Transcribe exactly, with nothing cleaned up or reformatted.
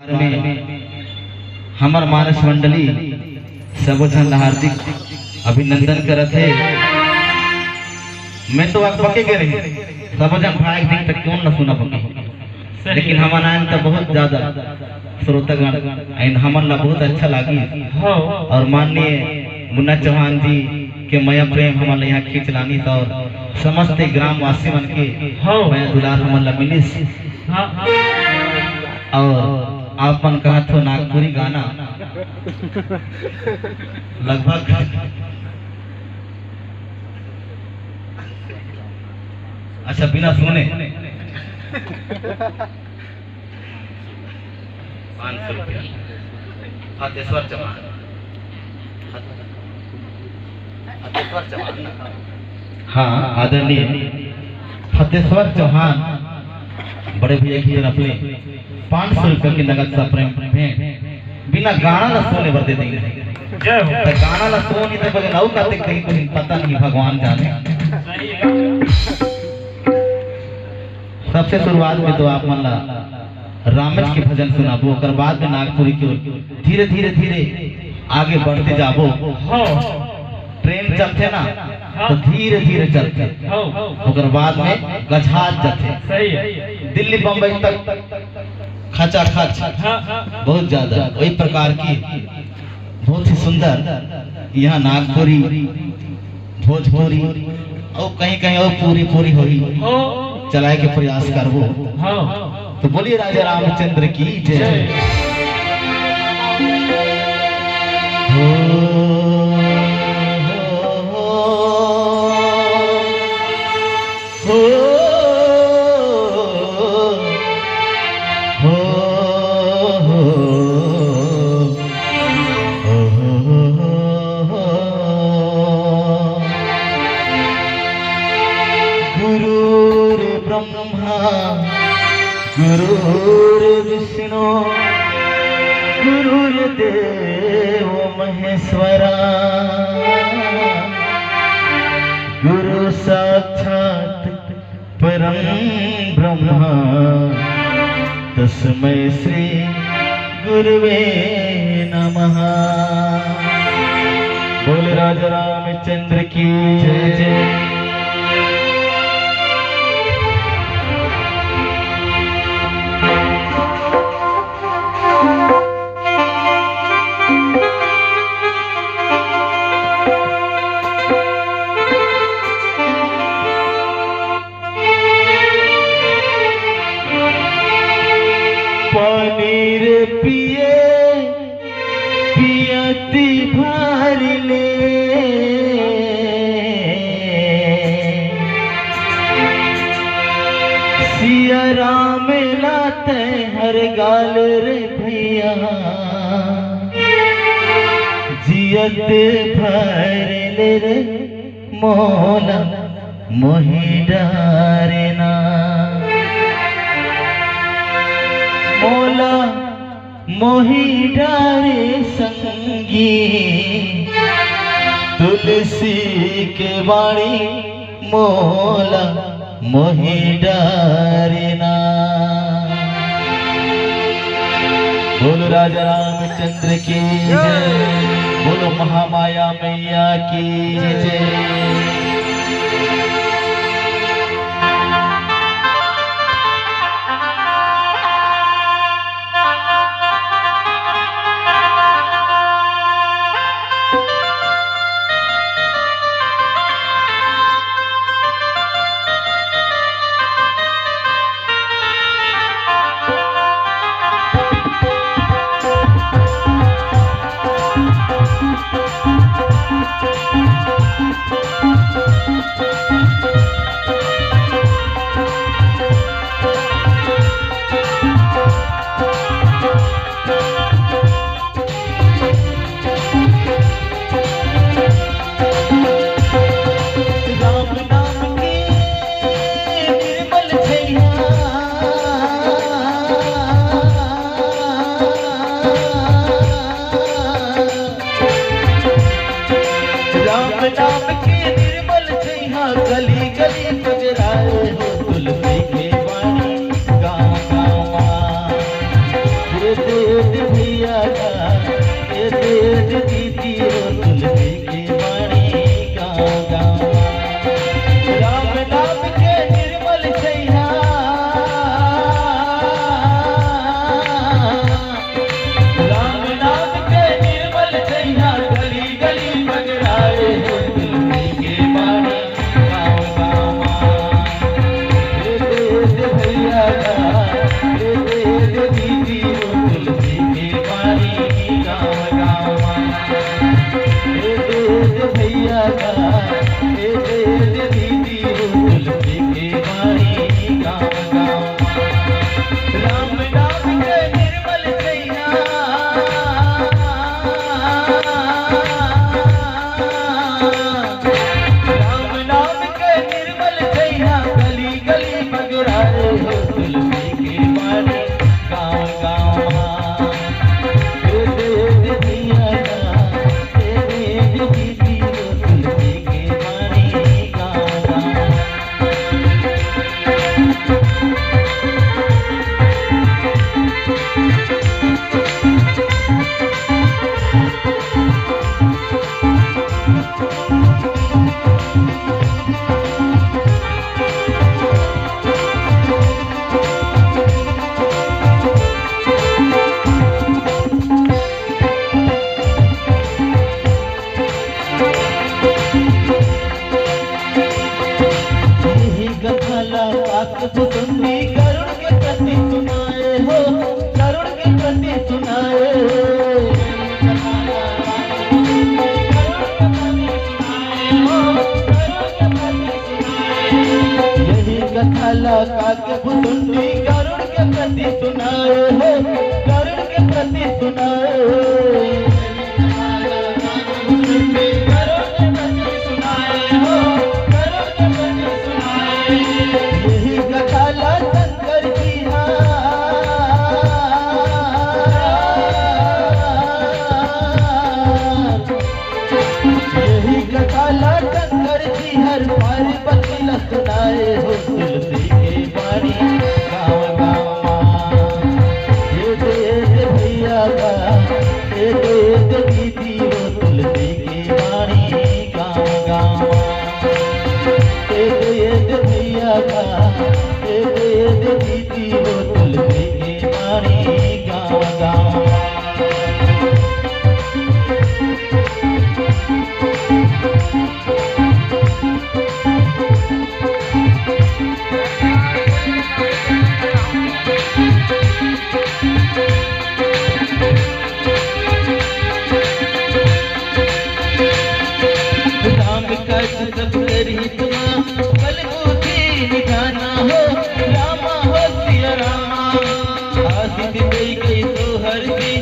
में हमर मानस मंडली सबो झन ला हार्दिक अभिनंदन करत हे। मैं तो अकबके गे रही, सबो झन भाई एक दिन तक क्यों न सुना बके, लेकिन हमन आयन त बहुत ज्यादा श्रोतागण आइन, हमन ला बहुत अच्छा लागी। हाँ। और माननीय मुन्ना चौहान जी के मया प्रेम हमन ला यहाँ खींच लानिस और समस्त ग्रामवासी मन के हाँ। मया दुलार हमन ला मिलिस। हाँ। और आप मन कहत हो नागपुरी गाना, लगभग अच्छा बिना सुने पाँच सौ रुपया फतेश्वर चौहान। फतेश्वर चौहान ना? हाँ, आदरणीय फतेश्वर चौहान बड़े भैया की तरफ ले पाँच सौ रुपया की नगद सप्रेम भेंट बिना गाना ला सुने बर दे देंगे। जय हो। त गाना ला सुनी त बजे नौ का देख देंगे, कुछ पता नहीं, भगवान जाने। सही है। सबसे शुरुआत में तो आप मन ला रामेश के भजन सुनाबो, ओकर बाद में नागपुरी के ओर धीरे, धीरे, धीरे आगे बढ़ते जाबो। हाँ। ट्रेन चलथे ना, हाँ। तो धीरे, धीरे चलथे। हाँ। ओकर बाद में गझात जाथे। सही है। दिल्ली बम्बई तक खचाखच। हाँ, हाँ। बहुत ज्यादा। वही प्रकार की बहुत ही सुंदर यहाँ नागपुरी, भोजपुरी और कहीं कहीं और पूरी पूरी होही, हाँ। चलाए के प्रयास करबो। हाँ। तो बोलिए राजा रामचंद्र की जय। जय। हो, हो, हो। हो, हो, हो, हो, हो। गुरुर्ब्रह्मा गुरुर्विष्णु गुरुर्देव महेश्वरा। गुरु साक्षात परम ब्रह्मा तस्मै श्री गुरुवे नमः। बोल राजा रामचंद्र की जय जय। पनीर पिए पियती भर ले। सिया राम लाते हर गाल रे भैया, जियत भर ले रे मोला मोहि डारे ना। मोला मोहि डारे संगी, तुलसी के बाणी मोला मोहि डारे ना। बोलो राजा रामचंद्र की जय, बोलो महामाया मैया की जय। राम नाम के निर्मल छैया, राम नाम के निर्मल छैया, गली गली बजराए हो तुलसी के बाणी गाँव गाँव मा। पूरे दे दे भैया का, दे दे दीदी हो तुलसी के बाणी गाँव गाँव। राम नाम के निर्मल छैया, राम नाम के निर्मल छैया, गली गली बगराए हो तुलसी के बाणी गाँव गाँव। दे दे भैया का, दे दे दीदी हो तुलसी के बाणी गाँव गाँव। दे दे भैया का, दे दे दीदी हो तुलसी के बाणी गाँव गाँव। राम नाम के निर्मल छैया, राम नाम के निर्मल छैया, गली गली बगराए हो तुलसी के बाणी गाँव गाँव। दे दे भैया का, दे दे दीदी हो तुलसी के बाणी गाँव गाँव। यही कथा ला काकभुसुंडी गरुड़ के प्रति सुनाए हो, गरुड़ के प्रति सुनाए। यही कथा ला काकभुसुंडी गरुड़ के प्रति सुनाए हो, गरुड़ के प्रति सुनाए। यही कथा ला शंकर जी हा, यही कथा ला शंकर जी हर पार्वती ला सुनाए हो तुलसी के बाणी गाँव गाँव। ये दे दे भैया का, ये दे दे दीदी हो तुलसी के बाणी गाँव गाँव। ये दे दे भैया का, ये दे दे दीदी हो तुलसी के बाणी गाँव गाँव। राम काज सब करी तुमा, बल बुद्धि निधाना हो, रामा हो सिया रामा। आशीष दे गई तो हर जी,